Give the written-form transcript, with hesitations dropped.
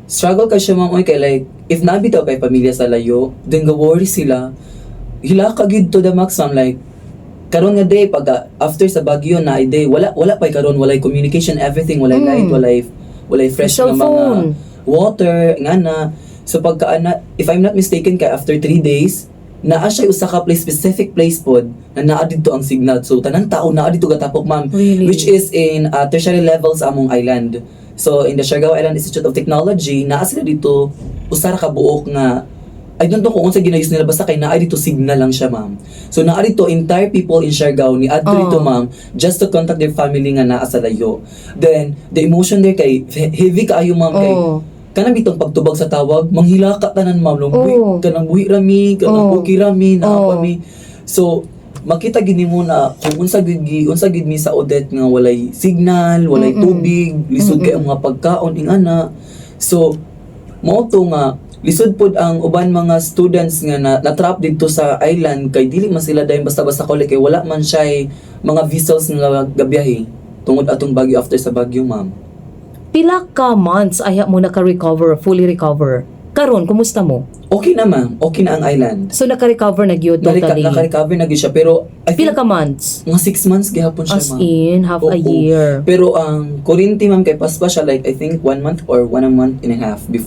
Struggle ka siya, ma'am, oy, kay like if naa bitaw kay pamilya sa layo, then ga worry sila. Hilak ka gyud to the max, ma'am. Like karon nga day, pag after sa bagyo na day, wala wala pa karon, walay communication, everything, walay light, walay fresh nga mga Cellphone. Water nga na. So pagka ana, if I'm not mistaken, kay after 3 days naa siya usa ka place, specific place pod na naa didto ang signal. So tanan tao naa didto gatapok, ma'am, Really? Which is in tertiary level sa among island. So in the Siargao Island Institute of Technology, naa sila didto usa ra ka buok nga, I don't know kung unsa gina-use nila, basta kay naa didto signal lang siya, ma'am. So naa didto entire people in Siargao ni adto didto, ma'am, just to contact their family nga naa sa layo. Then the emotion there kay heavy kaayo, ma'am, kay kanang bitong pagtubag sa tawag, manghilaka tanan, ma'am, buhi, kanang buhi rami, kanang okay rami, naa pa mi. So makita gid nimo na kung unsa gid mi sa Odette nga walay signal, walay tubig, lisod kay ang mga pagkaon ingana. So mao to nga lisod pod ang uban mga students nga na na-trap didto sa island kay dili man sila dayon basta-basta kauli kay wala man siya mga vessels nga gabiyahe tungod atong bagyo, after sa bagyo, ma'am. Pila ka months ayha mo naka-recover, fully recover? Karon, kumusta mo? Okay na, ma'am. Okay na ang island. So naka-recover na gyud totally. Naka-recover na gyud siya, pero I Pila think ka months? Mga 6 months gihapon siya, As ma'am. in half a Oo. Year. Pero ang kuryente, ma'am, kay paspas siya, like I think one month or one a month and a half before.